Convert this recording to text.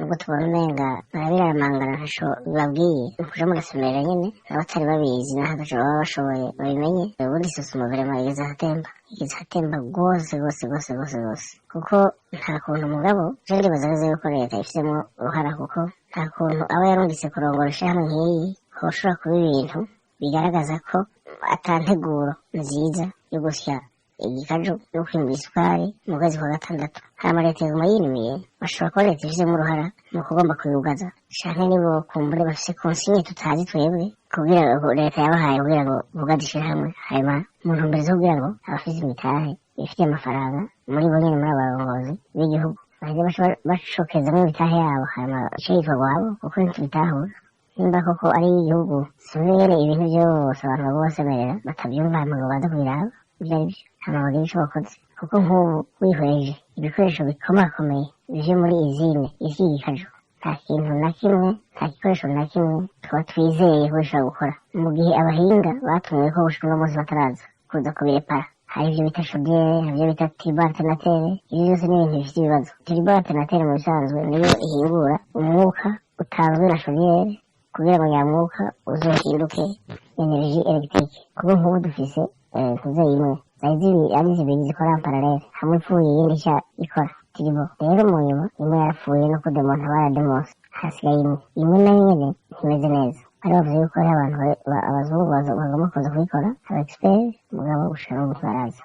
Nubwo tubona umenga barabiramangana, ntaco bibabwiye, ni ukuja murasemerera nyene abatari babizi, naho ataco baba bashoboye babimenye. Ubundi SOSUMO vraiment igeze ahatemba, igeze ahatemba rwose rwose rwose rwose rwose, kuko nta kuntu, mugabo je ndibaza neza yuko leta ifisemo uruhara, kuko nta kuntu aba yarungitse kurongora ishirahamwe nk'iyi hoshobora kuba ibintu bigaragaza ko ata nteguro nziza yo gusya igikaju no kwimbura isukari mu kwezi kwa gatandatu. Hama leta iguma yinumiye. Bashobora kuba leta ifisemo uruhara mu kugomba kuyugaza, canke nibo kumbure bafise consigne tutazi twebwe, kugira ngo leta yabahaye kugira ngo bugaze ishirahamwe, hanyuma mu ntumbero zo kugira ngo abafise imitahe ifitiye amafaranga muri bo nyene, muri abarongozi b'igihugu, baheze bashokezamwo imitahe yabo, hanyuma ice yitwa gwabo, kuko ntitubitahura nimba koko ari igihugu. Sinzi ingene ibintu vyose abantu baguma basemerera batavyumva, hama ngo baze kubiraba ivyo ari vyo, hama bagire ico bakoze, kuko nk'ubu wihweje ibikoresho bikomakomeye vyo muri usine isya igikaju, nta kintu na kimwe, nta gikoresho na kimwe tuba twizeye ko bishobora gukora, mu gihe abahinga batumwe ko gushika uno munsi bataraza kuza kubirepara. Hari ivyo bita chaudière, hari ivyo bita turbo alternateur. Ivyo vyose ni ibintu bifite ibibazo. Turbo alternateur mu bisanzwe niyo ihingura umwuka utanzwe na chaudière kugira ngo nyamwuka uzohinduke énergie électrique, kuko nk'ubu dufise kuze imwe zari zibiri, ari zibiri zikora en parallèle, hamwe ipfuye iyindi ica ikora turbo. Rero mu nyuma imwe yarapfuye, no kudemonta barademonse, hasigaye imwe. Imwe nayo nyene ntimeze neza. Bari bavuze yuko hariho abantu abazungu bagomba kuza kuyikora, aba expert, mugabo gushika n'ubu ntibaraza.